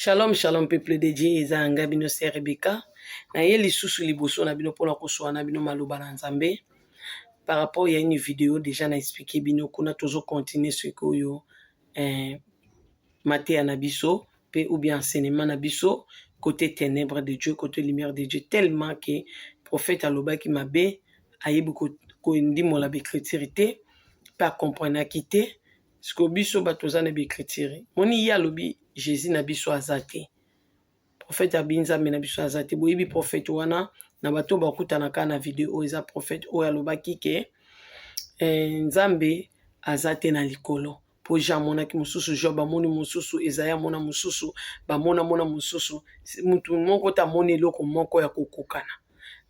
Shalom shalom peuple de Dieu, eza ya nga bino sœur Rebecca. Naye lisusu liboso na bino mpona kosoa na bino maloba na Nzambe par rapport ya une vidéo déjà na expliquer bino kuna. Tozo continuer sikoyo mateya na biso pe ou bien enseignement na biso, côté ténèbres de Dieu, côté lumière de Dieu, tellement que prophète alobaki mabe, ayebi kondimola baécriture te mpe akomprenaki te. Sikoyo biso bato oza na baécriture, moni ye alobi Jésus na biso aza te. Prophète abi Nzambe na biso aza te. Boyebi prophète wana na bato bakutanaka na video oyo, eza prophète oyo alobaki ke Nzambe aza te na likolo, mpo Jean amonaki mosusu, Job amoni mosusu, Ezaya amona mosusu, bamona mona mosusu, mutu moko te amoni eloko moko ya kokokana.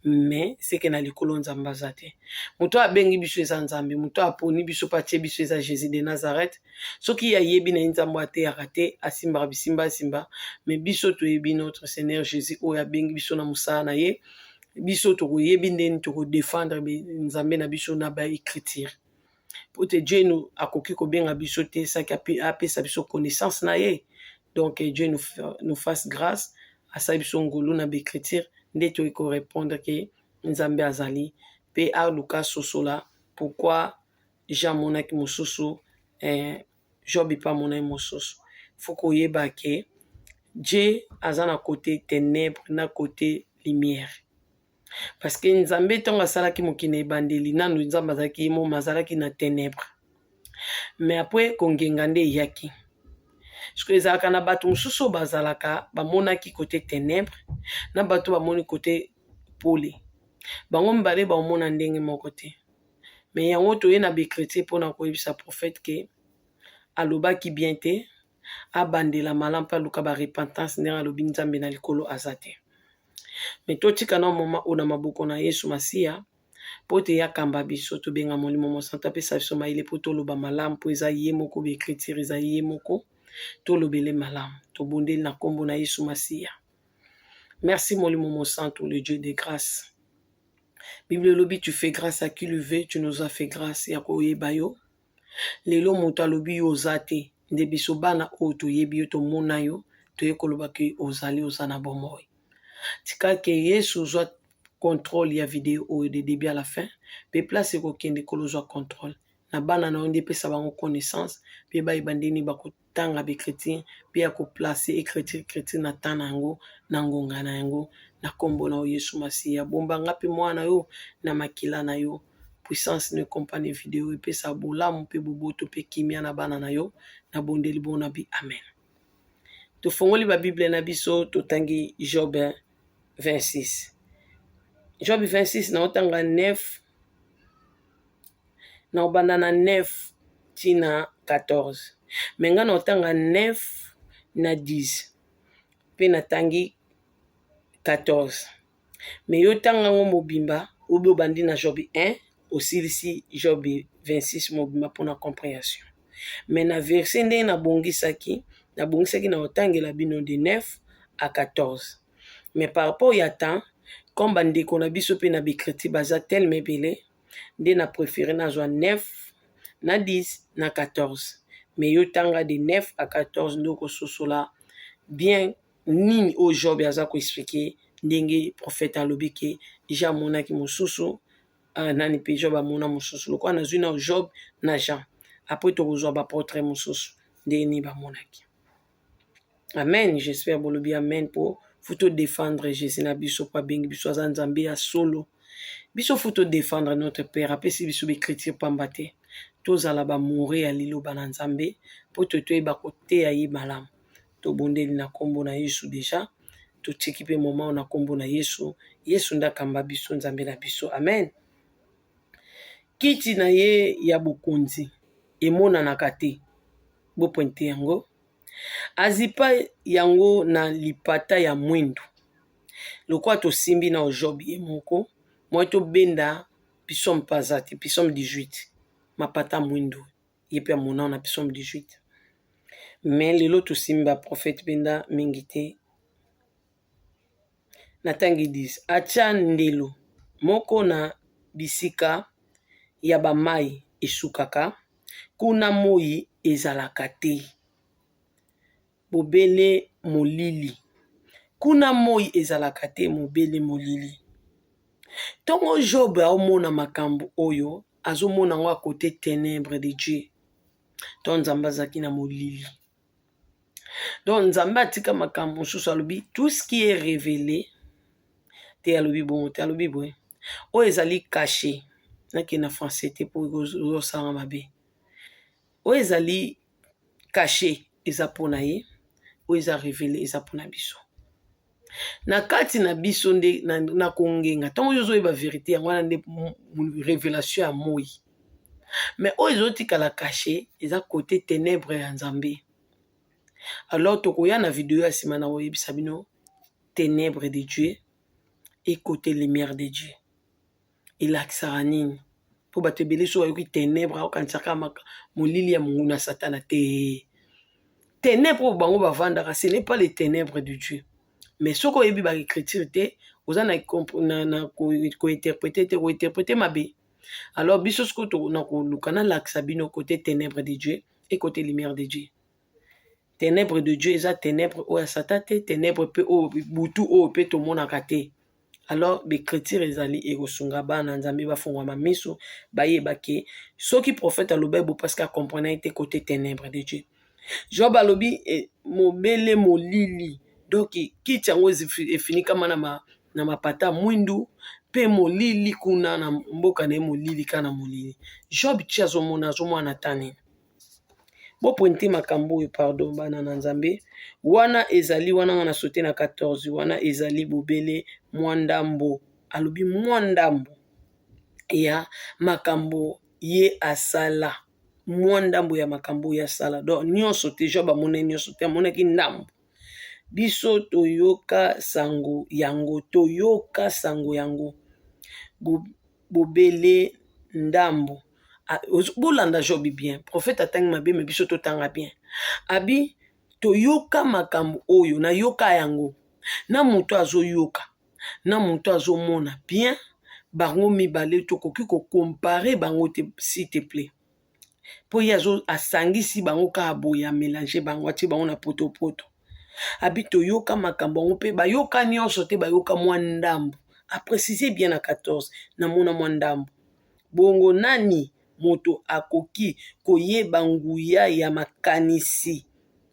Mais seke na likolo Nzambe aza te. Moto oyo abengi biso eza Nzambe, moto oyo aponi biso mpe atie biso eza Jésus de Nazareth. Soki ye ayebi na ye Nzambe oyo ateyaka te, asimbaka bisimba asimba, mais biso toyebi notre Seigneur Jésus oyo abengi biso na mosala na ye. Biso tokoyebi ndeni tokodefendre Nzambe na biso na baécriture, po te Dieu nous akoki kobenga biso te saki apesa biso connaissance na ye. Donc Dieu nous fasse grâce, asali biso ngolu na baécriture nde toyei korépondre ke Nzambe azali, mpe aluka sosola pourquoi Jean amonaki mosusu, Job mpe amonaki mosusu. Faut koyeba ke Dieu aza na côté ténèbre na côté lumière, parce que Nzambe ntango asalaki mokili na ebandeli, nanu Nzambe azalaki ye moko, azalaki na ténèbre, mais après kongenga nde eyaki. Soki ezalaka na bato mosusu oyo bazalaka bamonaki côté ténèbre na bato bamoni côté pole, bango mibale baomona ndenge moko te. Mais yango toye na baécriture mpona koyebisa prophète ke alobaki bien te, abandela malamu mpe aluka barepentance ndenge alobi Nzambe na likolo aza te. Me totika na moma oyo na maboko na Yesu Masiya mpo te yakamba biso. Tobenga Molimo Mosantu apesa biso mayele mpo toloba malamu, mpo eza ye moko, baécriture eza ye moko, tolobele malamu. Tobondeli na nkombo na Yesu Masiya. Merci Molimo Mosantu, le Dieu de grâce. Bible elobi: "Tu fais grâce à qui le veut." Tu nous as fait grâce ya koyeba yo. Lelo moto alobi yo oza te, nde biso bana oyo toyebi yo, tomona yo, toye koloba ke ozali, oza na bomoi. Tika ke Yesu ozwa contrôle ya video oyo de début à la fin, mpe place ekokende kolozwa contrôle na bana na yo, nde epesa bango connaissance mpe bayeba ndeni bakotanga baécriture mpe ya koplace écriture écriture na temps na yango, na ngonga na yango. Na nkombo na yo Yesu Masiya, bombanga mpe mwana yo na makila na yo. Puissance ne compagnie video epesa bolamu mpe boboto mpe kimia na bana na yo. Nabondeli bona bi amen. Tofongoli babible na biso, totangi Job 26. Job 26, na otanga 9, na obanda na 9 ntina 14, me ngai na otanga 9 na 10 mpe natangi 14. Me yo tanga yango mobimba, obi obandi na Job 1, osilisi Job 26 mobimba mpona compréhension. Me na verset ndenge nabongisaki na otangela bino de 9 à 14, mais par rapport ya temps, comme bandeko na biso mpe na baécriture baza telema ebele, nde na préféré nazwa 9 na 10 na 14. Mais yo tanga de 9 à 14 nde okososola bien nini oyo Job aza koexpliquer, ndenge prophète alobi ke Jean amonaki mosusu, nani mpe Job amona mosusu. Lokola nazwi na Job na Jean, après tokozwa baportrait mosusu ndenge nini bamonaki. Amen. J'espère bolobi amen, mpo faut todéfendre Jésus na biso, mpo abengi biso, aza Nzambe ya solo. Biso faut todéfendre notre père, apesi biso baécriture pamba te. Tozala bamoure ya liloba na Nzambe mpo to toyeba koteya ye malamu. Tobondeli na nkombo na Yesu. Déjà totiki mpe moma na nkombo na Yesu. Yesu nde akamba biso, Nzambe na biso. Amen. Kiti na ye ya bokonzi emonanaka te, bopointe yango, azipa yango na lipata ya mwindu. Lokola tosimbi na Job ye moko moi, tobenda psaume mpe aza te, psaume 18, mapata mwindu, ye mpe amona na psaume 18. Mais lelo tosimbi baprophète mpenza mingi te. Natangi 10: atya ndelo moko na bisika ya bamai esukaka, kuna moi ezalaka te. Bobele molili. Kuna moi ezalaka te, mobele molili. Ntongo Job aomona makambo oyo, azomona yango à côté ténèbres de Dieu. To Nzambe azalaki na molili. Donc Nzambe atika makambo mosusu, alobi tout ce qui est révélé te, alobi bongo te, alobi boye oyo ezali caché. Nakende na français te mpo ozosala mabe. Oyo ezali caché eza mpona ye, oyo eza révélé eza mpona biso. Na kati na biso nde na kongenga. Ntango oyo ozoyeba vérité, yango wana nde révélation ya moi. Mais oyo ezotikala caché eza côté ténèbre ya Nzambe. Alors tokoya na video ya nsima na koyebisa bino ténèbre de Dieu et côté lumière de Dieu elakisaka nini, mpo bato ebele so bayoki ténèbre, akokanisaka molili ya monguna Satana te. Ténèbre oyo bango bavandaka, ce n'est pas le ténèbre de Dieu. Mais soki oyebi baécriture te, oza na kointerpréter te, kointerpréter mabe. Alors biso sikoyo na koluka nalakisa bino côté ténèbre de Dieu et côté lumière de Dieu. Ténèbre de Dieu eza ténèbre oyo ya Satan te, ténèbre mpe oyo butu oyo mpe tomonaka te. Alors baécriture ezali ekosunga bana Nzambe bafungwama miso, bayeba ke soki prophète alobi bo, parce que acomprendre te côté ténèbre de Dieu. Job alobi mobele molili, donc kiti yango efinikama na mapata mwindu mpe molili kuna na mboka na ye, molili kaka na molili. Job ti azomona, azomona ta nini? Bopointe makambo oyo, pardon, bana na Nzambe. Wana ezali wana nga na sote na 14. Wana ezali bobele mwa ndambo, alobi mwa ndambo ya makambo ye asala, mwa ndambo ya makambo oyo asala. Donc nyonso te, Job amonaki nyonso te, amonaki ndambo. Biso toyoka sango yango, toyoka sango yango bobele ndambo. Bolanda Job bien. Prophète atangi mabe, me biso totanga bien. Abi toyoka makambo oyo, nayoka yango na moto azoyoka na moto azomona bien, bango mibale tokoki kocomparer bango te, s'il te plaît, mpo ye asangisi bango kaka boye, amélanger bango, atie bango na potopoto. Abi toyoka makambo yango mpe bayoka nyonso te, bayoka mwa ndambo. Aprécise bien na 14: namona mwa ndambo. Bongo nani moto akoki koyeba nguya ya makanisi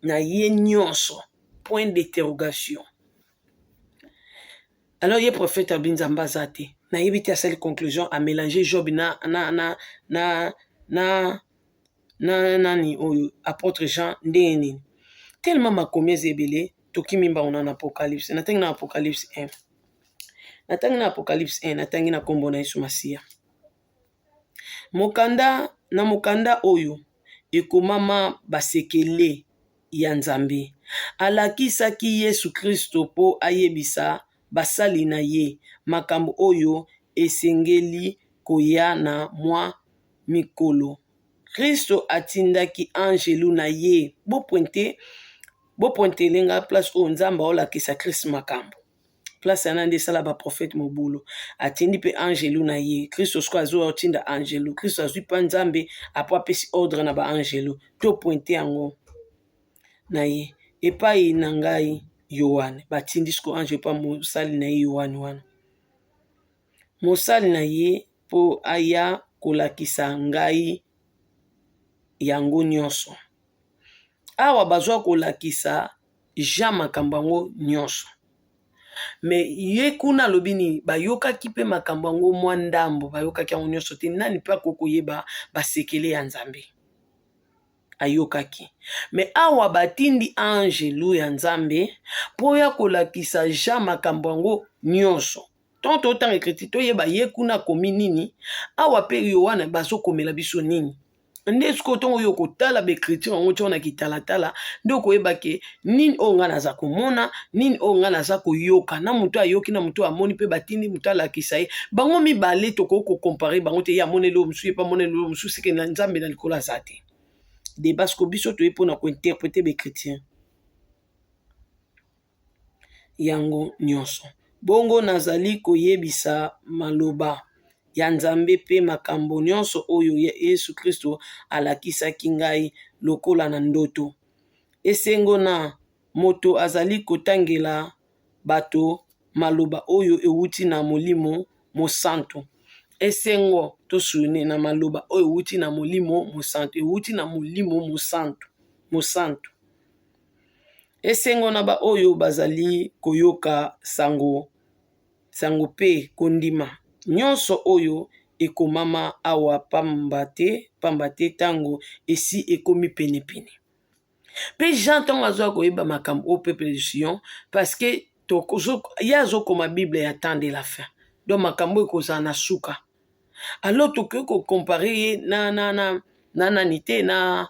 na ye nyonso? Point d'interrogation. Alors ye prophète abi Nzambe aza te. Nayebi te, asali conclusion, amélanger Job na nani oyo, apôtre Jean, ndenge nini? Tellement makomi eza ebele, tokimi mbango na Apocalypse. Natangi na Apocalypse 1, natangi na Apocalypse 1, natangi na nkombo na Yesu Masiya. Mokanda na mokanda oyo ekomama basekele ya Nzambe alakisaki Yesu Kristo mpo ayebisa basali na ye makambo oyo esengeli koya na mwa mikolo. Kristo atindaki angelu na ye. Bopointe, bopointele nga place oyo Nzambe aolakisa Kristo makambo. Place wana nde esala baprofete mobulu. Atindi mpe angelu na ye. Kristo sikoyo azotinda angelu. Kristo azwi mpa Nzambe apo apesi ordre na baangelu. To pointe yango na ye epai na ngai Yohane. Batindi sikoyo ange mpa mosali na ye Yohane wana, mosali na ye, mpo aya kolakisa ngai yango nyonso. Awa bazwa kolakisa Jean makambo yango nyonso, me ye kuna alobi nini? Bayokaki mpe makambo yango mwa ndambo, bayokaki yango nyonso te. Nani mpe akoki koyeba basekele ya Nzambe? Ayokaki. Me awa batindi angelu ya Nzambe mpo ya kolakisa Jean makambo yango nyonso. Ntango totanga écriture, toyeba ye kuna akomi nini, awa mpe Yohana bazokomela biso nini. Nde sikoyo ntongo oyo okotala baécriture yango ntioko na kitalatala, nde okoyeba ke nini oyo ngai naza komona, nini oyo ngai naza koyoka. Na moto ayoki, na moto amoni, mpe batindi moto alakisa ye, bango mibale tokoki kocomparer bango te. Ye amoneli oyo mosusu, ye mpe amoneli oyo mosusu, seke na Nzambe na likolo aza te. Débat siko biso toye mpona kointerpréter baécriture yango nyonso. Bongo nazali koyebisa maloba ya Nzambe mpe makambo nyonso oyo Yesu Kristo alakisaki ngai lokola na ndoto. Esengo na Moto azali kotangela bato maloba oyo ewuti na Molimo Mosantu. Esengo tosune na maloba oyo ewuti na Molimo Mosantu, ewuti na Molimo Mosantu, Mosantu. Esengo na baoyo bazali koyoka sango sango mpe kondima nyonso oyo ekomama awa, pamba te pamba te ntango esi ekomi penepene. Mpe Jean ntango azwa koyeba makambo oyo, peuple de Sion, parce que ye azokoma Bible ya temps de la fin, donc makambo ekozala na suka. Alors tokoki kocomparer ye na nani te, na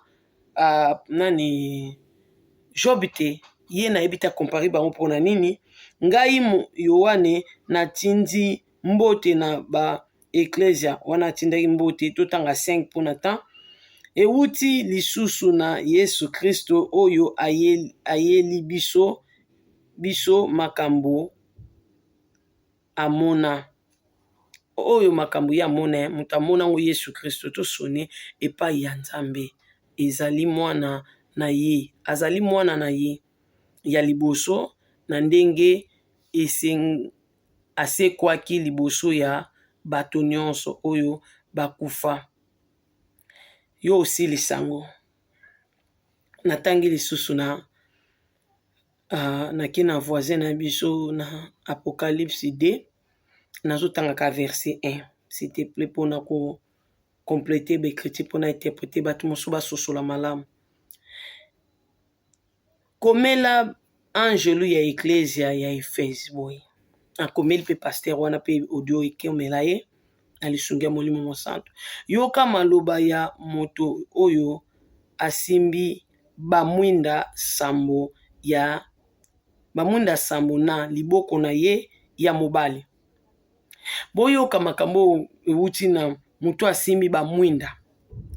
nani, Job te. Ye nayebi te acomparer bango mpona nini. Ngai Yohane natindi mbote na ba eklesia wana, atindaki mbote. Totanga 5 mpona temps. Ewuti lisusu na Yesu Kristo oyo ayeli biso makambo amona, oyo makambo ye amona. Moto amona yango, Yesu Kristo. Tosone epai ya Nzambe, ezali mwana na ye, azali mwana na ye ya liboso na ndenge asekwaki liboso ya bato nyonso oyo bakufa. Yo osilisa yango. Natangi lisusu na nake na voisin na biso na Apocalypse 2, nazotangaka verset 1, s'il te plaît, mpona kocompléter baécriture, mpona interpréter, bato mosusu basosola malamu. Komela angelu ya eklesia ya Efese boye. Akomeli mpe pasteur wana, mpe audio ekomela ye na lisungi ya Molimo Mosantu. Yoka maloba ya moto oyo asimbi bamwinda 7 ya bamwinda 7 na liboko na ye ya mobali. Boyoka makambo oyo ewuti na moto asimbi bamwinda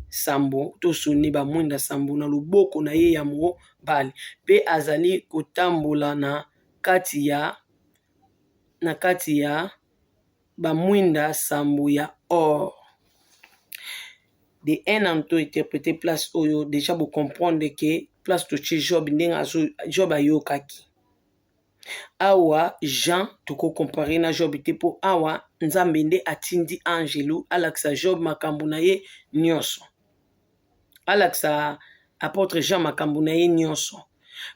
7, tosoni bamwinda 7 na loboko na ye ya mobali, mpe azali kotambola na kati ya bamwinda 7 ya or. De un an to interpréter place oyo, déjà bocomprendre ke place totie Job, ndenge Job ayokaki awa, Jean tokocomparer na Job te, mpo awa Nzambe nde atindi angelu alakisa Job makambo na ye nyonso, alakisa apôtre Jean makambo na ye nyonso,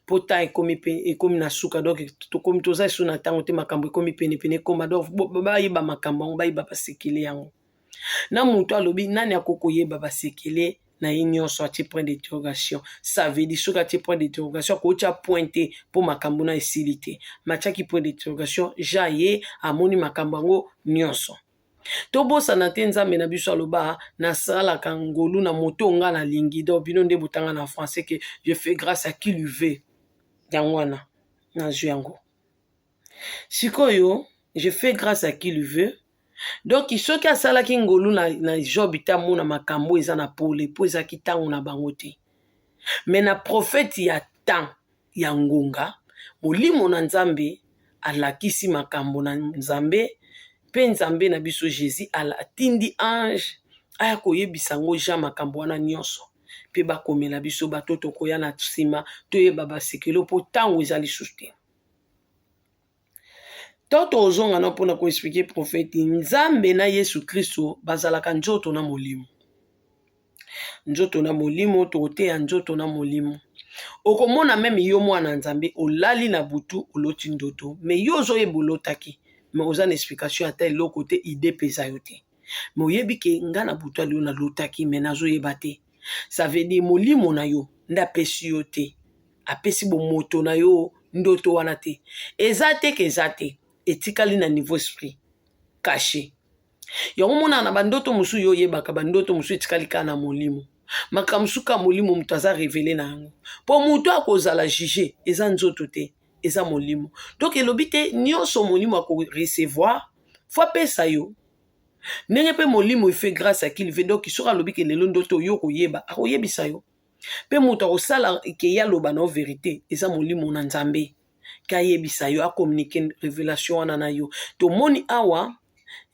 mpo temps ekomi, ekomi na suka. Donc tokomi, toza esu na ntango te, makambo ekomi penepene ekoma. Donc bayeba makambo yango, bayeba basekele yango. Na moto alobi, nani akoki koyeba basekele na ye nyonso? Atie point d'interrogation. Ça veut dire soki atie point d'interrogation, akotia point te, mpo makambo na esili te. Matiaki point d'interrogation, Jean ye amoni makambo yango nyonso. Tobosana te, Nzambe na biso aloba: nasalaka ngolu na moto nga nalingi. Donc bino nde botanga na français ke je fais grâce à qui lui veut. Yango wana nazwi yango sikoyo, je fais grâce à qui lui veut. Donc soki asalaki ngolu na Job te, amona makambo eza na pole, mpo ezalaki ntango na bango te. Mais na prophète ya temps ya ngonga, molimo na Nzambe alakisi makambo na Nzambe, mpe Nzambe na biso Jésus atindi ange aya koyebisa yango Jean, makambo wana nyonso, mpe bakomela biso bato tokoya na nsima, toyeba basekelo, mpo ntango eza lisusu te. To tozonga na mpona koexpliquer prophète. Nzambe na Yesu Kristo bazalaka nzoto na molimo, nzoto na molimo. Tokoteya nzoto na molimo. Okomona même yo mwana Nzambe, olali na butu, oloti ndoto, mais yo ozoyeba olotaki, mais oza na explication ata eloko te, idée mpe eza yo te. Mais oyebi ke nga na butu alio nalotaki, mais nazoyeba te. Ça veut dire molimo na yo nde apesi yo te, apesi bomoto na yo ndoto wana te. Eza te ke eza te, etikali na niveau esprit caché. Yango monaka na bandoto mosusu, yo oyebaka bandoto mosusu etikali kaka na molimo. Makambo mosusu kaka molimo moto aza révélé na yango, mpo moto akozala juge eza nzoto te, eza molimo. Donc elobi te nyonso molimo akorecevoir, faut apesa yo. Ndenge mpe molimo efe grâce à qui il veut. Donc soki alobi ke lelo ndoto yo koyeba, akoyebisa yo. Mpe moto akosala ke ye aloba na yo vérité, eza molimo na Nzambe ke ayebisa yo, acommuniquer révélation wana na yo. Tomoni awa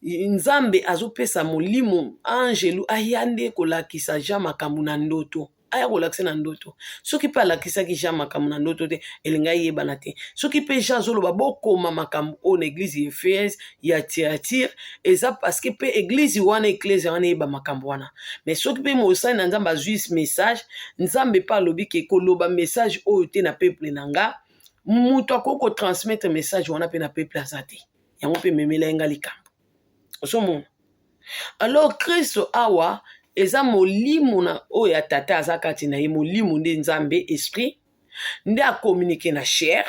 Nzambe azopesa molimo, angelu aya nde kolakisa Jean makambo na ndoto. Aya kolakisa na ndoto. Soki mpe alakisaki Jean makambo na ndoto te, elingi ayebana te. Soki mpe Jean azoloba bokoma makambo oyo na eglise ya Efese, ya Thyatire, eza parce que mpe eglise wana, eklezia wana eyeba makambo wana. Mais soki mpe mosali na Nzambe azwi message, Nzambe mpe alobi ke koloba message oyo te na peuple na nga, moto akoki kotransmettre message wana mpe na peuple aza te. Yango mpe ememela ye nga likambo. Ozomona? Alors Kristo awa eza molimo na oyo ya tata aza kati na ye, molimo nde Nzambe, esprit nde akomunike na chair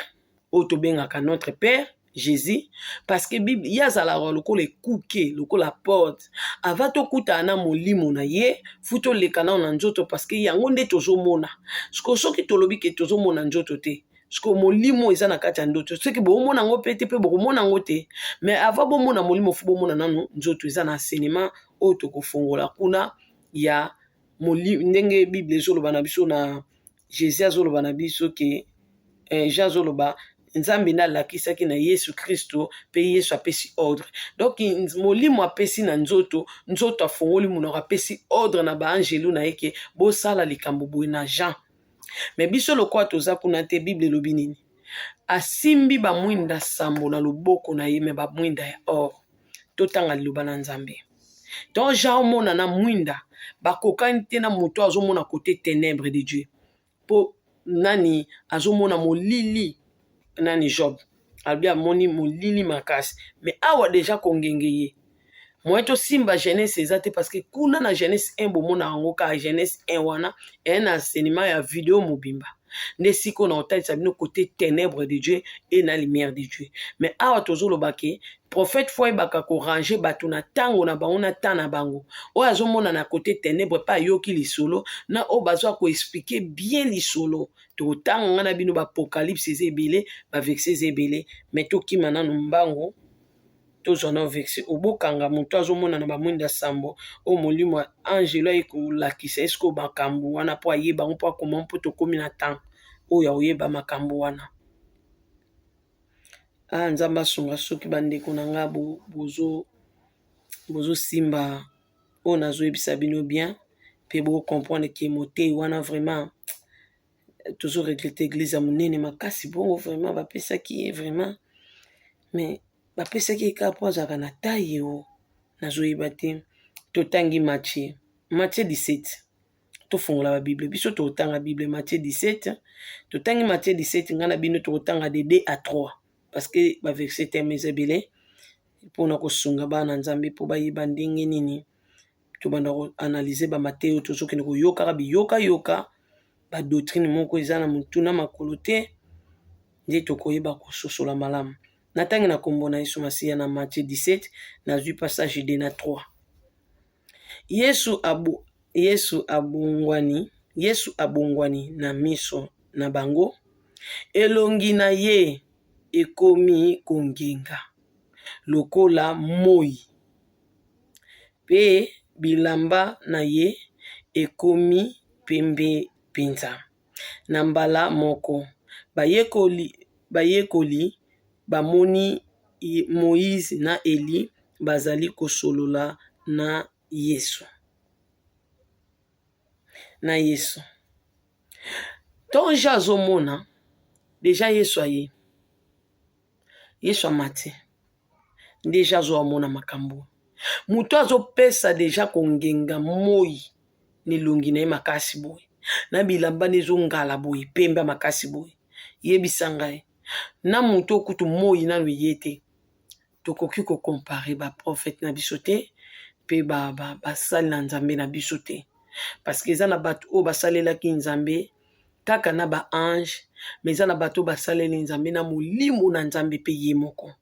oyo tobengaka notre père Jésus, parce que Bible ye azalaka lokola ekuke, lokola porte. Avant tokutana na molimo na ye, fu toleka nao na nzoto, parce que yango nde tozomona. Sikoyo soki tolobi ke tozomona nzoto te, sikoyo molimo eza na kati ya ndoto, soki bomona yango mpe te, mpe bokomona yango te. Mais avant bomona molimo, fu bomona nanu nzoto. Eza na enseignement oyo tokofongola kuna ya ndenge Bible ezoloba na biso, na Jésus azoloba na biso ke Jean azoloba Nzambe nde alakisaki na Yesu Kristo, mpe Yesu apesi ordre. Donc molimo apesi na nzoto, nzoto afongoli monoko, apesi ordre na baangelu na ye ke bosala likambo boye na Jean. Me biso lokola toza kuna te, Bible elobi nini? Asimbi bamwinda sambo na loboko na ye, me bamwinda ya or. Totanga liloba na Nzambe. Donc Jean omona na mwinda bakokani te na moto azomona kote ténèbre de Dieu. Po nani azomona molili? Nani? Job alobi amoni molili makasi. Me awa deja kongenge ye moyen tosimba Genèse eza te, parce que kuna na Genèse 1 bomona yango kaka Genèse 1 wana eye na enseignement ya video mobimba nde sikoyo na kotalisa bino côté ténèbre de Dieu et na lumière de Dieu. Mais awa tozoloba ke prophète fo ayebaka koranger bato na ntango na bango, na temps na bango. Oyo azomona na côté ténèbre mpe ayoki lisolo na oyo bazwa koexpliquer bien lisolo. Tokotanga nga na bino baapocalypse eza ebele, baverset eza ebele, mais tokima nanu mbango, tozwa na verset. Obokanga moto azomona na bamwinda sambo oyo molimo angelo aye kolakisa eske makambo wana mpo ayeba yango, mpo akoma, mpo tokómi na temps oyo akoyeba makambo wana. Ah, Nzambe asunga. Soki bandeko na nga bozosimba oyo nazoyebisa bino bien mpe bocomprendre ke motei wana vraiment tozoregretter église ya monene makasi bongo, vraiment bapesaki ye vraiment, mais bapesaki ye kaka mpo azalaka na taille o nazoyeba te. Totangi Matthieu, Matthieu 17. Tofongola babible, biso tokotanga Bible. Matthieu 17, totangi Matthieu 17. Ngai na bino tokotanga de 2 à 3 parce que baverset teme eza ebele, mpona kosunga bana Nzambe mpo bayeba ndenge nini tobanda koanalyser bamateyo. Tozokende koyokaka biyokayoka, badoctrine moko eza na motu na makolo te, nde tokoyeba kososola malamu. Natangi na nkombo na Yesu Masiya. Na Matthieu 17, nazwi passage 2 na 3. Yesu abongwani na miso na bango, elongi na ye ekomi kongenga lokola moi, mpe bilamba na ye ekomi pembe mpenza. Na mbala moko bayekoli bamoni Moïse na Eli bazali kosolola na Yesu. Na Yesu ntongo azomona deja Yesu aye, Yesu amati deja, azomona makambo. Moto azopesa deja kongenga moi na elongi na ye makasi boye, na bilamba nde ezongala boye pembe makasi boye. Yebisa ngai, na moto okutu moi nano eye te, tokoki kocomparer baprophète na biso te mpe basali na Nzambe na biso te, parce que eza na bato oyo basalelaki Nzambe kaka na baange, mais eza na bato oyo basaleli Nzambe na molimo na Nzambe mpe ye moko.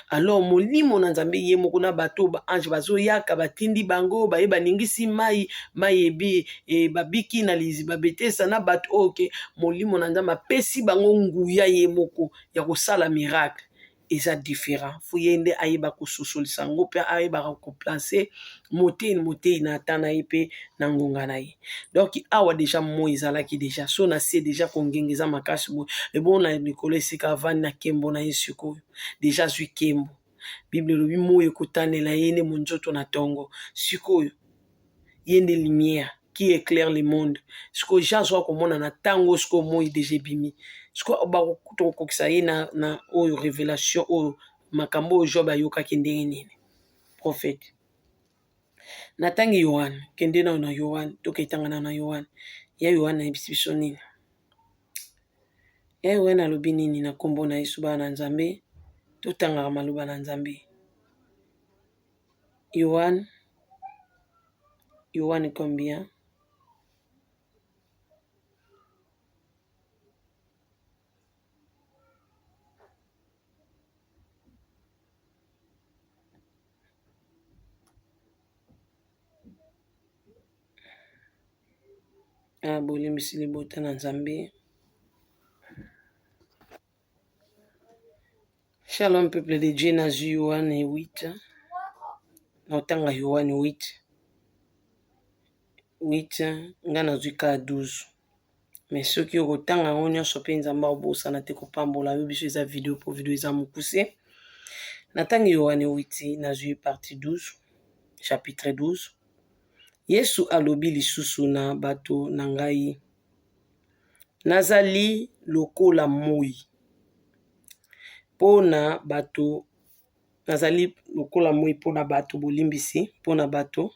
Alors molimo na Nzambe ye moko na bato oyo baange bazoyaka, batindi bango, baye baningisi mai, mai ebi e, babiki na liziba Betesa, na bato oyo ke molimo na Nzambe apesi bango nguya ye moko ya kosala miracle, eza différent. Fu ye nde ayeba kososolisa yango mpe ayebaka koplacer motei motei na ata na ye mpe na ngonga na ye. Donc awa deja moi ezalaki deja so na se, deja kongenga eza makasi boye, ebongo na likolo esika avandi na nkembo na ye. Sikoyo deja azwi nkembo. Bible elobi moi ekotanela ye nde monzoto na ntongo. Sikoyo ye nde lumière. qui éclaire le monde. Sikoyo Jean azoka komona na ntango sikoyo moi deja ebimi. Sikoyo tokokokisa ye na oyo révélation oyo makambo oyo Job ayokaki ndenge nini. Prophète. Natangi Yohane, kende nao na Yohane, toketangana na Yohane. Ya Yohane ayebisi biso nini? Ya Yohane alobi nini na nkombo na Yesu bana na Nzambe? Totangaka maloba na Nzambe. Yohane, Yohane combien? Ah, bolimbisi libota na Nzambe. Shalom peuple de Dieu, nazwi Yohane 8. Naotanga Yohane 8. 8 nga nazwi kaka 12. Mais soki okotanga yango nyonso mpe Nzambe akobosana te kopambola yo. Biso eza video mpo video eza mokuse. Natangi Yohane 8, nazwi partie 12, chapitre 12. Yesu alobi lisusu na bato na ngai, nazali lokola moi mpo na bato, nazali lokola moi mpo na bato, bolimbisi mpo na bato.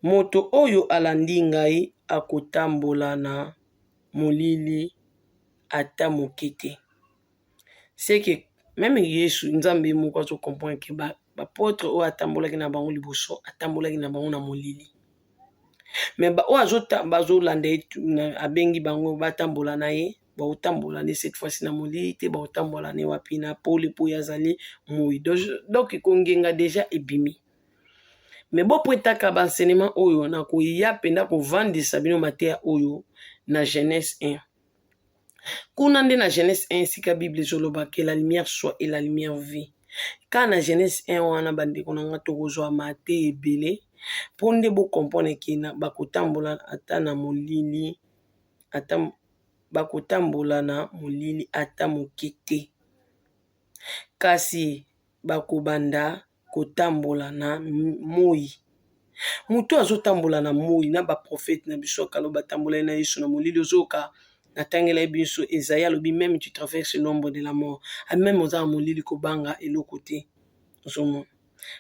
Moto oyo alandi ngai akotambola na molili ata moke te. C'est que meme Yesu Nzambe moko azo comprendre que ba apotre oyo atambolaki na bango liboso atambolaki na bango na molili. Mais ba oyo bazolanda ye abengi bango batambola na ye, bakotambola ne cette fois-ci na molili te, bakotambola ne wapi? Na pole mpo ye azali moi. Donc kongenga deja ebimi. Mais bopretaka ba enseignement oyo na koya mpenza kovandisa bino mateya oyo na Genèse 1. Kuna nde na Genèse 1 esika Bible ezoloba que la lumière soit et la lumière vit. Kaka na Genèse 1 wana bandeko na nga tokozwa mateya ebele mpo nde bo comprendre ke bakotambola ata na molili, ata bakotambola na molili ata moke te. Kasi bakobanda kotambola na moi. Moto azotambola na moi na ba prophète na biso kala batambolaki na Yesu na molili. Ozoyoka natangela ye biso Esaïe alobi même tu traverses l'ombre de la mort, même oza na molili kobanga eloko te. Ozomona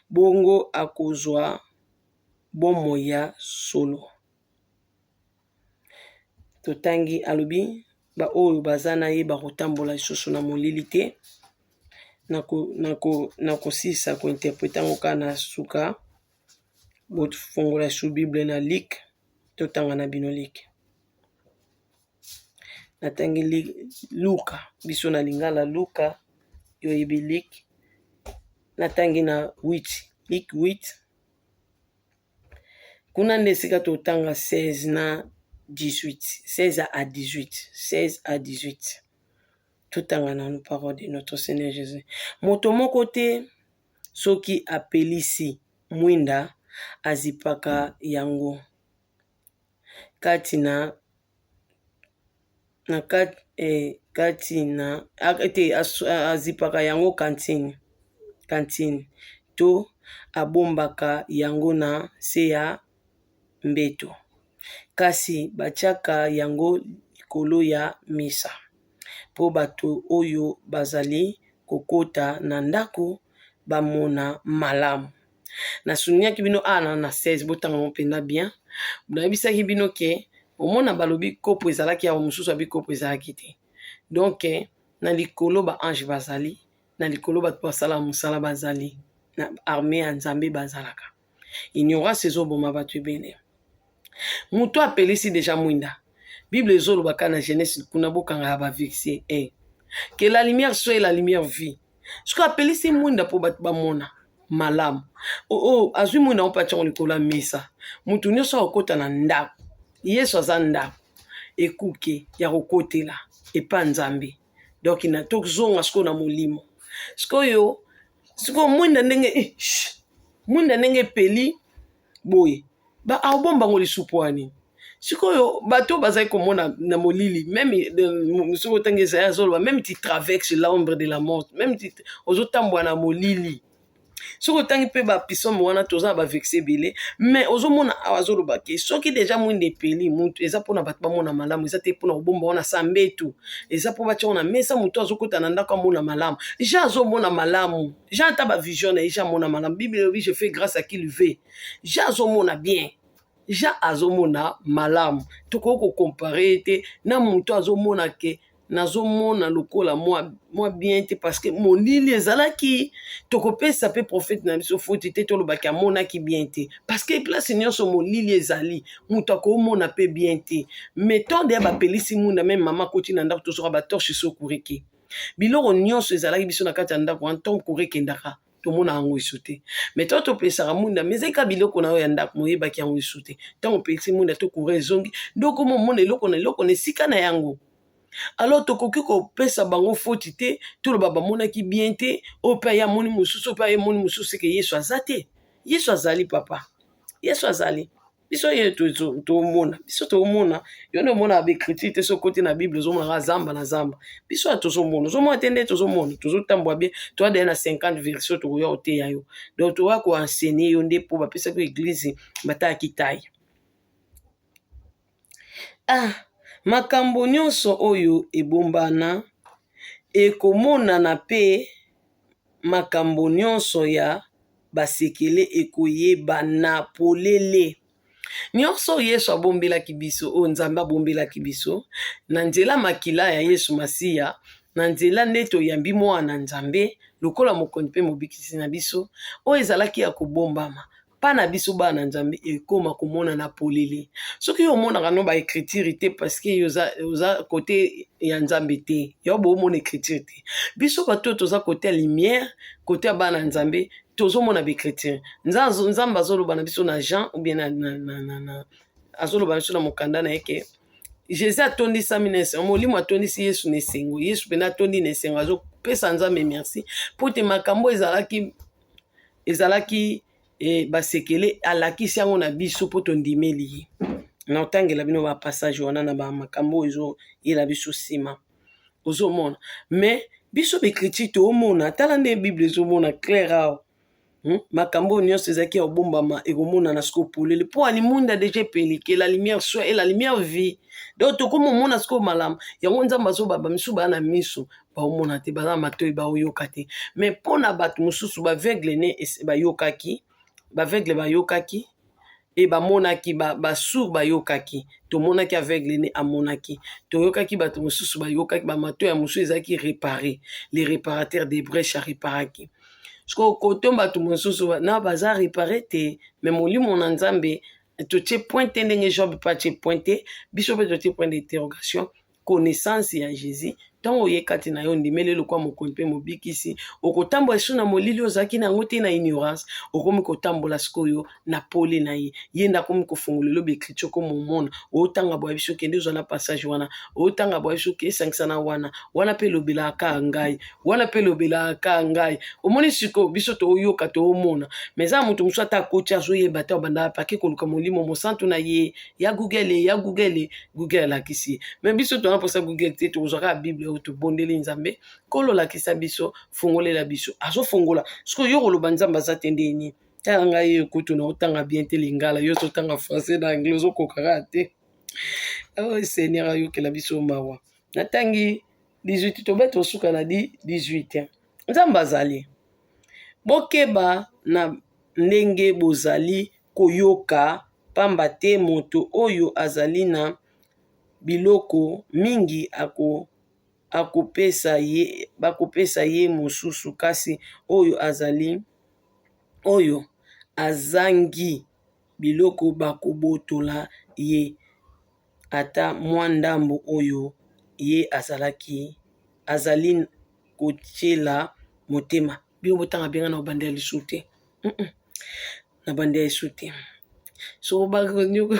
bongo akozwa bomoi ya solo. Totangi alobi baoyo baza na ye bakotambola lisusu na molili te. Nakosilisa kointerprete yango kaka na suka. Bofongola su Bible na Luc, totanga na bino Luc. Natangi Luka, biso na lingala Luka, yo oyebi Luc. Natangi na 8, Luc 8. Kuna nde esika totanga 16 na 18, 16 à 18, 16 à 18. Totanga nanu parole de notre Seigneur Jésus. Moto moko te soki apelisi mwinda azipaka yango kati na na kati na te azipaka yango kantine kantine to abombaka yango na se ya mbeto, kasi batiaka yango likolo ya mesa mpo bato oyo bazali kokota na ndako bamona malamu. Nasuniaki bino awa na 16, botanga ngo mpenza bien. Nayebisaki bino ke omona balobi kopo ezalaki awa, mosusu abi kopo ezalaki te. Donc na likolo ba ange bazali, na likolo bato basala mosala bazali, na armée ya Nzambe bazalaka. Ignorance ezoboma bato ebele. Moto apelisi deja mwinda. Bible ezoloba kaka na Genèse kuna bokanga ya ba verset que la lumière soit et la lumière vit. Soki apelisi mwinda mpo bato bamona malamu, oyo azwi mwinda ngo mpe atia yango likolo ya mesa, moto nyonso akokota na ndako. Yesu aza ndako, ekuke ya kokotela epa Nzambe. Donc na tozonga sikoyo na molimo. Sikoyo sikoyo mwinda ndenge mwinda ndenge epeli boye, ba abomba ngo lisusu po nini? Sikoyo bato bazali komona na molili, même soki otangi Esaïe azoloba même tu traverses l'ombre de la mort, même ozotambola na molili. Soki otangi mpe bapisome wana, toza na baversets ebele, mais ozomona awa azoloba ke soki déjà mwinda epeli, mutu eza mpona bato bamona malamu, eza te mpona kobomba wana sa mbetu, eza mpo batia na mesa, motu azokota na ndako amona malamu. Jean azomona malamu, Jean ata bavision na ye, Jean amona malamu. Bible elobi: "Je fais grâce à qui le veut." Jean azomona bien, Jean azomona malamu. Tokoki kocomparer te na motu azomona ke nazomona lokola mwa bien te, parce que molili ezalaki. Tokopesa mpe prophète na biso faute te, tolobaki amonaki bien te, parce que place nyonso molili ezali, moto akomona mpe bien te. Mais ntango deya bapelisi mwinda, même mama akoti na ndako, tozoka batorche esokureke, biloko nyonso ezalaki biso na kati ya ndako wana. Ntongo courant ekendaka, tomona yango esu te. Mais ntango topesaka mwinda, mais ezali kaka biloko na yo ya ndako, moyebaki yango esu te. Ntango opelisi mwinda to courant ezongi, nde okoma omona eloko na eloko na esika na yango. Alors tokoki kopesa bango faute te, toloba bamonaki bien te. Oyo mpe aye amoni mosusu, oyo mpe aye amoni mosusu, seke Yesu aza te. Yesu azali, papa, Yesu azali. Biso ye tomona, biso tomona. Yo nde omona baécriture te. Soki okoti na Bible, ozomonaka zamba na zamba. Biso ya tozomona, ozomona te. Nde tozomona, tozotambola bien. Toadaya na 50 version, tokoya koteya yo. Donc toya koenseigner yo nde mpo bapesaki église batayaki tai. Ah, makambo nyonso oyo ebombana ekomonana, mpe makambo nyonso ya basekele ekoyebana polele. Nyonso oyo Yesu abombelaki biso, oyo Nzambe abombelaki biso na nzela makila ya Yesu Masiya, na nzela nde toyambi mwana Nzambe lokola mokonzi mpe mobikisi na biso, oyo ezalaki ya kobombama mpa na biso bana Nzambe, ekóma komonana polele. Soki yo omonaka no baécriture te, parce que oza, oza côté ya Nzambe te, yo boomona écriture te. Biso bato oyo toza côté ya lumière, côté ya bana Nzambe, tozomona baécriture. Nzambe azoloba na biso na Jean ou bien na azoloba na biso na mokanda na ye ke Jésus atondisami na esengo, Molimo atondisi Yesu na esengo. Yesu mpena atondi na esengo, azopesa Nzambe merci mpo te makambo ezalaki basekele, alakisi yango na biso mpo tondimeli ye. Na otangela bino bapassage wana na bamakambo oyo ezoyela biso nsima, ozomona. Mais biso baécriture toomona, tala nde Bible ezomona clair awa, Makambo oyo nyonso ezalaki ya kobombama ekomonana sikoyo polele, mpo ani mwinda déjà epeli, que la lumière soit, et la lumière vit. Donc tokóma omona sikoyo malamu yango. Nzambe azobaba misu, baa na miso baomona te, baza na matoi baoyoka te. Mais mpo na bato mosusu, baaveugle ne bayokaki, baaveugle bayokaki e bamonaki, basourd bayokaki. Tomonaki aveugle ne amonaki, toyokaki, bato mosusu bayokaki, bamatoi ya mosusu ezalaki réparé, les réparateur de brèche aréparaki. Sikoyo koto bato mosusu na baza réparé te, mais molimo na Nzambe totie point te, ndenge Job mpe atie point te, biso mpe totie point d'interrogation. Connaissance ya Jésus, ntango oye kati na yo, ondimeli lokwa mokonzi mpe mobikisi, okotambola lisusu na molili ozalaki na yango te, na ignorance. Okomi kotambola sikoyo na pole na ye. Ye nde akomi kofungola elobi écriture, okoma omona, otanga boya biso, kende ozwa na passage wana, otanga boya biso, ke esangisa na wana wana mpe elobelaka ka ngai, wana mpe elobelaka ka ngai. Omoni sikoyo, biso tooyoka, toomona, mais eza moto mosusu ata akoti, azoyeba te. Obanda pake koluka Molimo Mosantu na ye ya Google, ya Google, Google alakisi ye. Mais biso tona mposa Google te, tokozwaka Bible oyo, tobondeli Nzambe: "Nkolo, olakisa biso, fungolela biso." Azofungola sikoyo. Yo koloba Nzambe aza te ndeni? Tala ngai ye kutu na otanga bien te lingala, yo ozotanga français na anglais, ozokokaka te. Oh Seigneur, ayokela biso mawa. Natangi 18, tobe tosuka na 18. Nzambe azali. Bokeba na ndenge bozali koyoka, pamba te moto oyo azali na biloko mingi ako akopesa ye, bakopesa ye mosusu, kasi oyo azali, oyo azangi biloko, bakobotola ye ata mwa ndambo oyo ye azalaki azali kotiela motema. Bino botanga benga na obandela lisusu te, na bandela lisusu te. So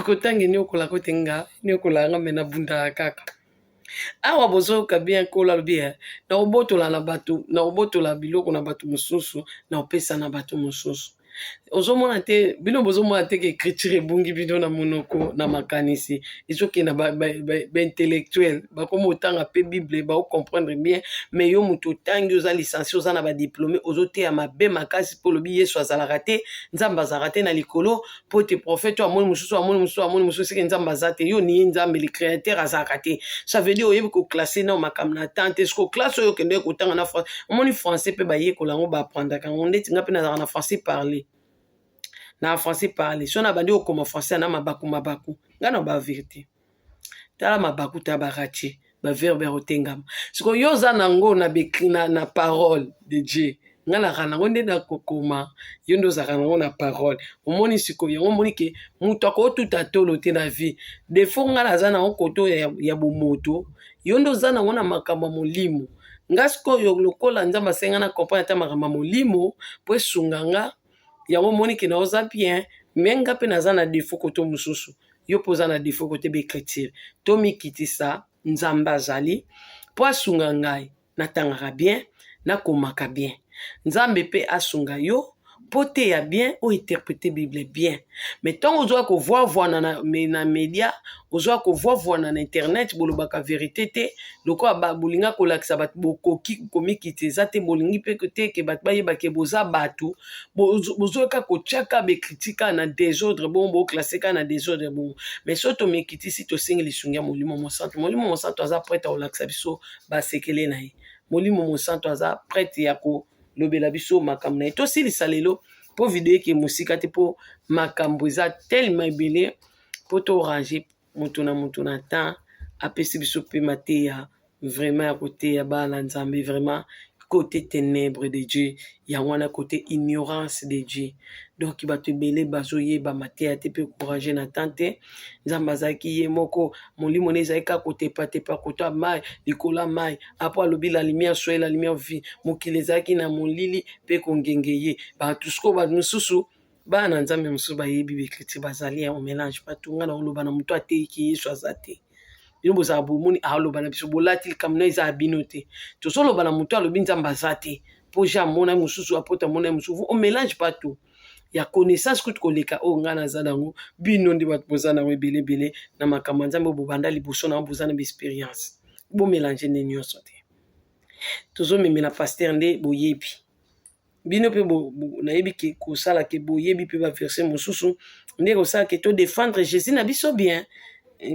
kotanga eniokolaka te, nga eniokolaka nga, mais nabundaka kaka awa. Bozoyoka bien, Nkolo alobi na kobotola na bato, na kobotola biloko na bato mosusu, na kopesa na bato mosusu. Ozomona te, bino bozomona te ke écriture ebungi bino na monoko na makanisi, ezokenda baintellectuel ba, ba bakoma otanga mpe bible baocomprendre bien, mais yo moto otangi, oza licencie, oza na badiplome, ozoteya mabe makasi mpo olobi Yesu azalaka te, Nzambe azalaka te na likolo, mpo ete prophète oyo amoni mosusu, amoni mosusu, amoni mosusu, seke Nzambe aza te. Yo niye Nzambe le créateur azalaka te. Ça veut dire oyebi koklasse nao makambo na temps te. Siko classe oyo okendeki kotanga na français, omoni français mpe bayekola yango, baapprendaka yango. Ndeti nga mpe nazalaka na français parler, na français parler, so nabandi kokoma français na mabaku mabaku, nga na ba vérité, tala mabaku, tala baratie baverbe ya kotengama. Sikoyo yo oza nango na, na, na parole de Dieu, nga naka nango nde nakokoma, yo nde ozalaka nango na parole. Omoni sikoyo yango, omoni ke moto akotuta tolo te na vie. Defo nga naza nango koto ya, ya bomoto, yo nde oza nango na makambo ya molimo. Nga sikoyo lokola Nzambe asenga na comprendre ata makambo ya molimo mpo esunga nga, yango omoni ke na oza bien. Me nga mpe naza na defo koto mosusu, yo mpe oza na defo kote baecriture. Tomikitisa, Nzambe azali mpo asunga ngai natangaka bien, nakomaka bien. Nzambe mpe asunga yo mpo teya bien, ointerprete bible bien. Mais ntango ozwaka kovwavwana na, na media, ozwaka kovwavwana na internet, bolobaka verité te. Lokola bolinga kolakisa bato bokoki komikita eza te, bolingi mpe te ke bato bayeba ke boza bato, bozoka kotiaka baecriture kaka na désordre bongo, boclasse kaka na désordre bongo. Mais soki tomikitisi, tosengi lisungi ya Molimo Mosantu, Molimo Mosantu aza prête kolakisa biso basekele na ye. Molimo Mosantu aza prête ya kolobela biso makambo na ye. Tosilisa lelo mpo video eke mosika te, mpo makambo eza telema ebele, mpo torange moto na moto na temps apesi biso mpe mateya vraiment ya koteya bana Nzambe. Vraiment, côté ténèbre de Dieu yango wana, côté ignorance de Dieu. Donc bato ebele bazoyeba mateya te mpe courage na temps te. Nzambe azalaki ye moko, molimo ne ezalaki kaka kotepatepa koto ya mai, likolo ya mai. Apo alobi: "La lumière soit", la lumière fut. Mokili ezalaki na molili mpe kongenge ye bato. Sikoyo bato mosusu, bana na Nzambe mosusu bayebi baecriture, bazali ya mélange bato. Nga na koloba na moto ateyiki Yesu aza te, bino bozala bomoni aloba na biso, bolati likambo na eza ya bino te. Tozoloba na moto alobi Nzambe aza te, mpo ja amona mosusu, apota amona mosusu. On mélange pas tout ya connaissance kutu koleka oyo ngai naza nango. Bino nde bato boza nango ebele ebele na makambo ya Nzambe oyo bobanda liboso nango, boza na baexpérience. Bomélange nde nyonso te. Tozomemela pasteur nde boyebi bino mpe, nayebi ke kosala ke boyebi mpe baverset mosusu nde kosala ke todéfendre Jésus na biso bien.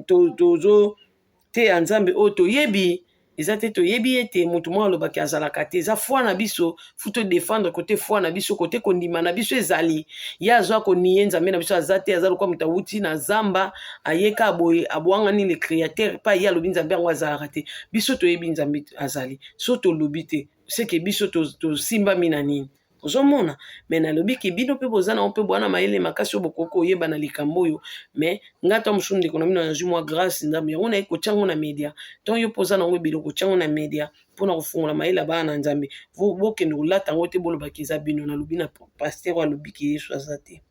Tozoteya Nzambe oyo toyebi eza te, toyebi ete moto moko alobaki azalaka te, eza foi na biso. Faut todéfendre côté foi na biso, côté kondima na biso ezali. Ye azwa konier Nzambe na biso aza te, aza lokola moto awuti na zamba, ayeka boye, abwangani le créateur mpe aye alobi Nzambe yango azalaka te. Biso toyebi Nzambe azali. So tolobi te, seke biso tosimbami na nini? Ozomona, me nalobi ke bino mpe boza nango mpe bwana mayele makasi oyo bokoki koyeba na likambo oyo. Me nga ta mosusu, ndeko na bino, nazwi mwa grâce Nzambe, yango naye kotia yango na media. Ntongo yo mpo oza nango ebele, kotia yango na media mpona kofungola mayele ya bana na Nzambe. Bokende kolata yango te, bolobaki eza bino. Nalobi na pasteur oyo alobi ke Yesu aza te,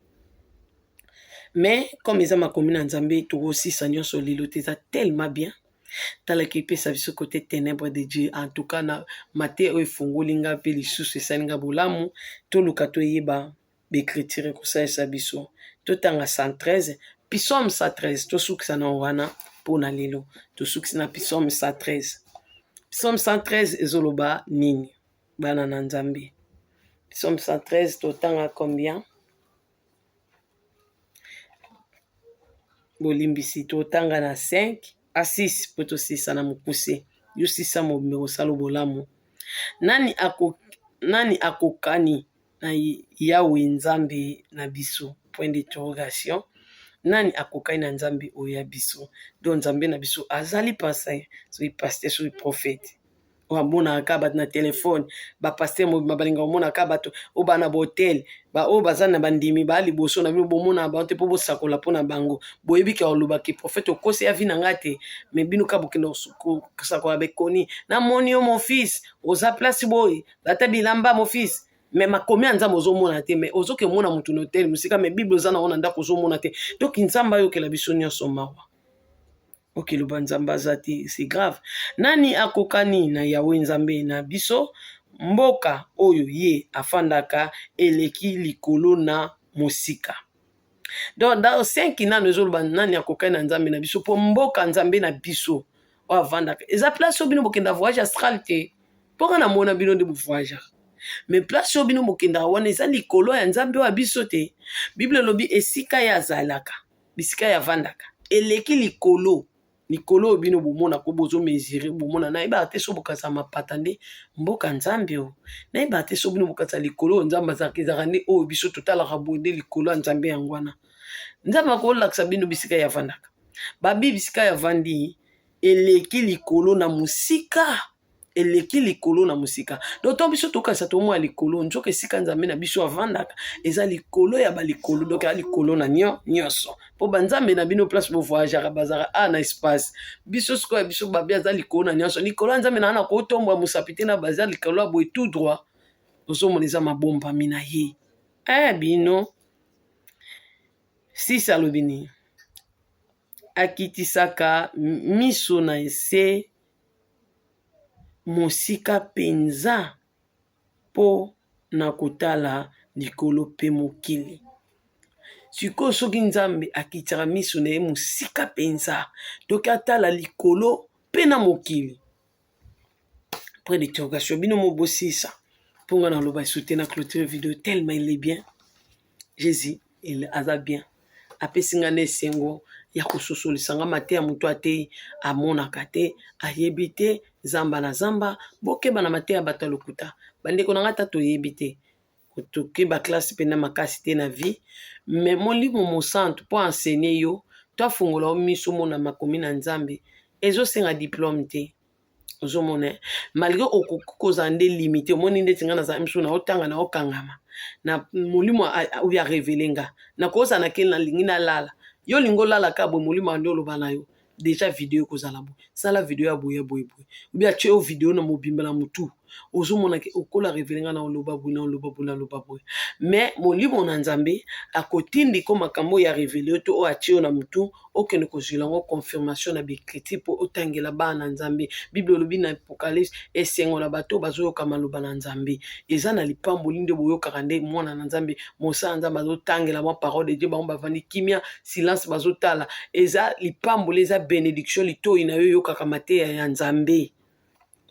mais comme eza makomi na Nzambe, tokosisa nyonso lelo te. Eza tellement bien. Talaki epesa biso côté ténèbre de Dieu. En tout cas, na mateya oyo efungoli nga mpe lisusu esali nga bolamu. Toluka toyeba baecriture ekosalisa biso. Totanga 113, psaume 113. Tosukisa na wana mpona lelo. Tosukisi na psaume 113. Psaume 113 ezoloba nini, bana na Nzambe? Psaume 113, totanga combien? Bolimbisi, totanga na 5 a 6 mpo tosisa na mokuse. Yo sisa mobimba kosala bolamu. Nani, ako, nani akokani na Yawe Nzambe na biso? Point d'interrogation. Nani akokani na Nzambe oyo ya biso? Donc Nzambe na biso azali pasteur, soki pasteur, soki prophète oyo amonaka kaka bato na telefone. Bapasteur mobima balingaka komona kaka bato oyo baa na bahotel, baoyo baza na bandimi baa liboso na bino, bomonaka bango te mpo bosakola mpo na bango. Boyebi ke olobaki prophète okosi ya vi na ngai te, me bino kaka bokende kosakola bekoni. Namoni yo, mon fils, oza place boye, lata bilamba, mon fils. Me makomi ya Nzambe ozomona te, me ozoke mona motu na hotel mosika, me Bible oza nango na ndako ozomona te. Donc Nzambe ayokela biso nyonso mawa. Okeloba Nzambe aza te, c'est grave. Nani akokani na Yawe Nzambe na biso? mboka oyo ye afandaka eleki likolo na mosika. Donc dans 5 nano ezoloba nani akokani na Nzambe na biso, mpo mboka Nzambe na biso oyo avandaka eza place oyo bino bokenda voyage astral te, mpo nga namona bino nde bovoyageaka, mais place oyo bino bokendaka wana eza likolo ya Nzambe oyo ya biso te. Bible elobi esika ye azalaka, bisika ye avandaka eleki likolo, likolo oyo bino bomona ko bozo mesure bomona. Nayebaka te so bokasa mapata nde mboka Nzambe oyo, nayebaka te so bino bokasa likolo oyo Nzambe azalaka, ezalaka nde oyo biso totalaka boye nde likolo ya Nzambe. Yango wana Nzambe akolakisa bino bisika ye avandaka. Babi bisika ye avandi eleki likolo na mosika, eleki likolo na mosika. Donc ntango biso tokanisa tomona likolo, nzoka esika Nzambe na biso avandaka eza likolo ya balikolo. Donc eza likolo na nyonso, mpo banzambe na bino place bovoyageaka bazalaka a na espace. Biso sikoyo ya biso babi aza likolo na nyonso. Likolo ya Nzambe na wana kotombwa mosapi te na baza likolo ya boye tout droit, ozomona eza mabombami na ye. Bino 6 alobi nini? Akitisaka miso na ese mosika mpenza mpo na kotala likolo mpe mokili. Sikoyo soki Nzambe akitisaka miso na ye mosika mpenza, toki atala likolo mpe na mokili, point d'interrogation. Bino mo bosisa, mpo nga naloba esu te na clôture vidéo, tellement il est bien. Jésus, il aza bien, apesi nga na esengo ya kososolisa nga mateya. Moto atei amonaka te, ayebi te zamba na zamba. Bokeba na mateya ya bato ya lokuta, bandeko na nga. Ata toyebi te, tokeba classe mpena makasi te na vie, mais Molimo Mosantu mpo enseigner yo to afungola yo miso omona makomi na Nzambe, ezosenga diplôme te. Ozomona, malgré okoki kozala nde limité. Omoni ndeti ngai nazala miso na otanga na okangama na molimo oyo arévéler nga, nakozala na kele nalingi nalala, yo olingi olala kaka boye, molimo ande oloba na yo déjà vidéo ekozala boye, sala vidéo ya boye ya boye boye, obi atie yo vidéo na mobimba na motu. Ozomona ke okola révéler nga na oloba boye, na oloba boye, na oloba boye, mais molimo na Nzambe akotindika makambo oyo arévéler yo to oyo atie yo na motu, okende kozwela yango confirmation na baécriture mpo otangela bana na Nzambe. Bible olobi na Apocalypse, esengo na bato bazoyoka maloba na Nzambe. Eza na lipamboli nde boyokaka nde mwana na Nzambe, mosala Nzambe azotangela mwa parole de Dieu, bango bavandi kimia, silence, bazotala. Eza lipamboli, eza bénédiction, litoi na yo oyokaka mateya ya Nzambe.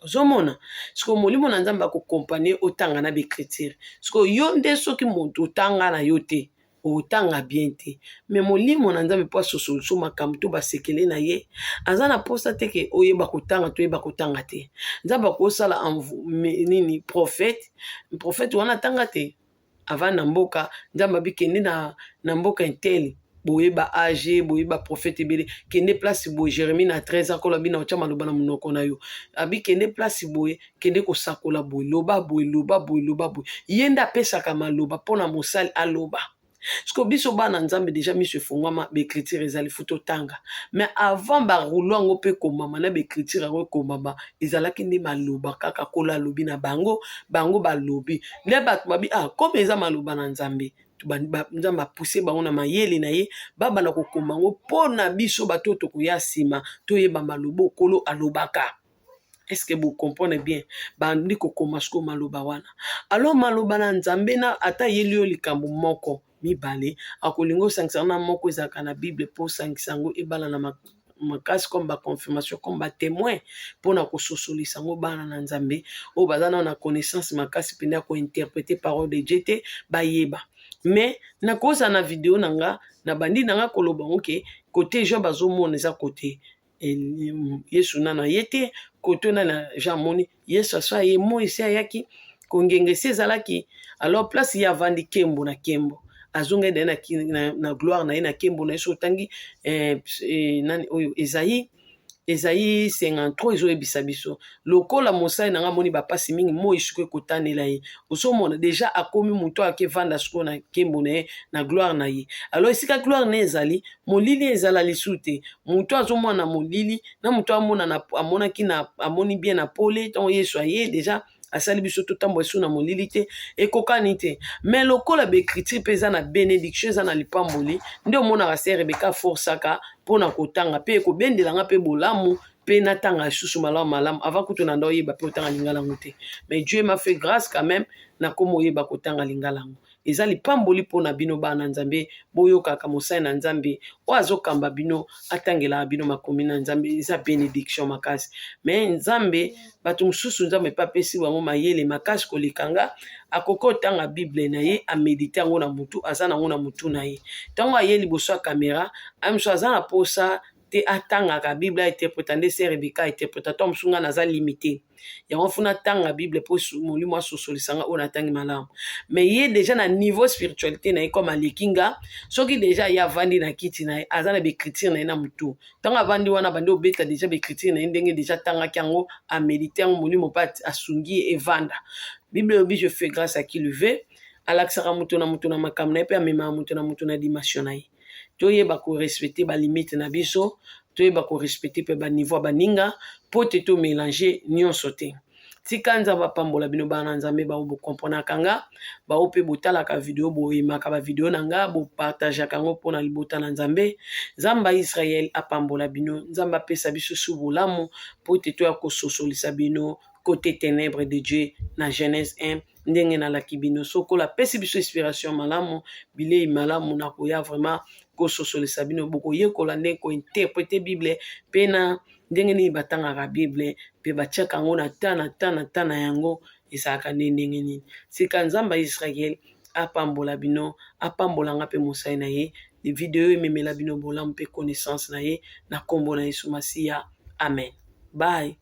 Ozomona sikoyo molimo na Nzambe akoaccompagner otanga na baécriture. Sikoyo yo nde soki moto otanga na yo te, otanga bien te, mais molimo na Nzambe mpo asosoliso makambo to basekele na ye, aza na mposa te ke oyeba kotanga to oyeba kotanga te. Nzambe akosala nini? Prophète, prophète wana atanga te, avandi na mboka. Nzambe abi kende na mboka un tel, boyeba age, boyeba prophète ebele, kende place boye. Jérémie na 13 ans, kolo abi na otya maloba na monoko na yo, abi kende place boye, kende kosakola boye, loba boye, loba boye, loba boye. Ye nde apesaka maloba mpo na mosali aloba. Siko biso bana Nzambe déjà miso efungwama, baécriture ezali fu totanga. Mais avant barouleau yango mpe ekomama na baécriture yango ekomama, ezalaki nde maloba kaka kolo alobi na bango, bango balobi nde bato babi ah, comme eza maloba na Nzambe, Nzambe apuse bango na mayele na ye, babanda kokoma yango mpo na biso bato oyo tokoya nsima toyeba maloba okolo alobaka. Est ce que bocomprendre bien? Bandi kokoma sikoyo maloba wana. Alors maloba na Nzambe na ata ayeli yo likambo moko mibale, akolinga osangisa na moko ezalaka na Bible mpo osangisa yango ebala na makasi comme baconfirmation, comme batémoin, mpona kososolisa yango bana na Nzambe oyo baza nano na connaissance makasi mpenza ya kointerpréter parole de Dieu te, bayeba. Mais nakozala na vidéo na nga, na bandi na nga koloba ngo ke côté Jean bazomona eza côté Yesu nano aye te, côté nani Jean amoni Yesu aso aye, moi esi ayaki kongenga, esi ezalaki. Alors place ye avandi nkembo na nkembo, azongai na ye na gloire na ye, na nkembo na ye. So otangi nani oyo Esaïe, Esaïe 53, ezoyebisa biso lokola mosali na nga amoni bapasi mingi, moi sikoyo ekotanela ye. Ozomona déjà akomi moto akevanda sikoyo na nkembo na ye, na gloire na ye. Alors esika gloire na ye ezali, molili ezala lisu te. Moto azomona molili na moto amona amonaki na amoni bien na pole. Ntango Yesu aye déjà asali biso totambola esu na molili te, ekokani te. Mais lokola baécriture mpe eza na bénédiction, eza na lipamboli, nde omonaka sœur Rebeka aforçaka mpona kotanga mpe ekobendelanga mpe bolamu. Mpe natanga lisusu malamu malamu. Avant kutu na nda oyeba mpe otanga lingala yango te, mais Dieu m'a fait grâce quand même, nakoma oyeba kotanga lingala yango. Eza lipamboli mpo na bino bana Nzambe. Boyokaka mosali na Nzambe oyo azokamba bino, atangelaka bino makomi na Nzambe. Eza bénédiction makasi. Mais Nzambe, bato mosusu, Nzambe mpe apesi bango mayele makasi koleka nga. Akoki otanga Bible na ye, améditer yango na mutu, aza nango na mutu na ye. Ntango aye liboso ya caméra, aye mosusu aza na posa te, atangaka Bible, ainterpréter nde sœur Rebeka ainterpréter. To mosusu nga naza limité yango, funa atanga Bible mpo Molimo asosolisanga oyo natangi malamu. Mais ye déjà na niveau spiritualité na ye, comme aleki nga, soki déjà ye avandi na kiti na ye, aza na baécriture na ye na motu. Ntango avandi wana, bandi obeta déjà baécriture na ye, ndenge déjà atangaki yango, améditer yango, Molimo mpe asungi ye, evanda. Bible elobi: "Je fais grâce à qui le veut." Alakisaka moto na moto na makambo na ye, mpe amemaka moto na moto na dimension na ye. Toyeba korespecter balimite na biso, toyeba korespecter mpe baniveau ya baninga, mpo te tomélanger nyonso te. Tika Nzambe apambola bino bana na Nzambe, bao bokomprenaka nga, bao mpe botalaka video, boyemaka bavideo na nga, bopartageaka yango mpona libota na Nzambe. Nzambe ya Israel apambola bino. Nzambe apesa biso su bolamu mpo te toya kososolisa bino côté ténèbre de Dieu na Genèse 1, ndenge nalaki bino. Sokola apesi biso inspiration malamu, bilei malamu, na koya vraiment kososolisa bino. Bokoyekola ndenge kointerpréter Bible, mpe na ndenge nini batangaka Bible, mpe batiaka yango na ta na ta na ta na yango, ezalaka nde ndenge nini. Sika Nzambe ya Israel apambola bino, apambolanga mpe mosali na ye. Video ememela bino bolamu mpe connaissance na ye, na nkombo na Yesu Masiya, amen. Bye.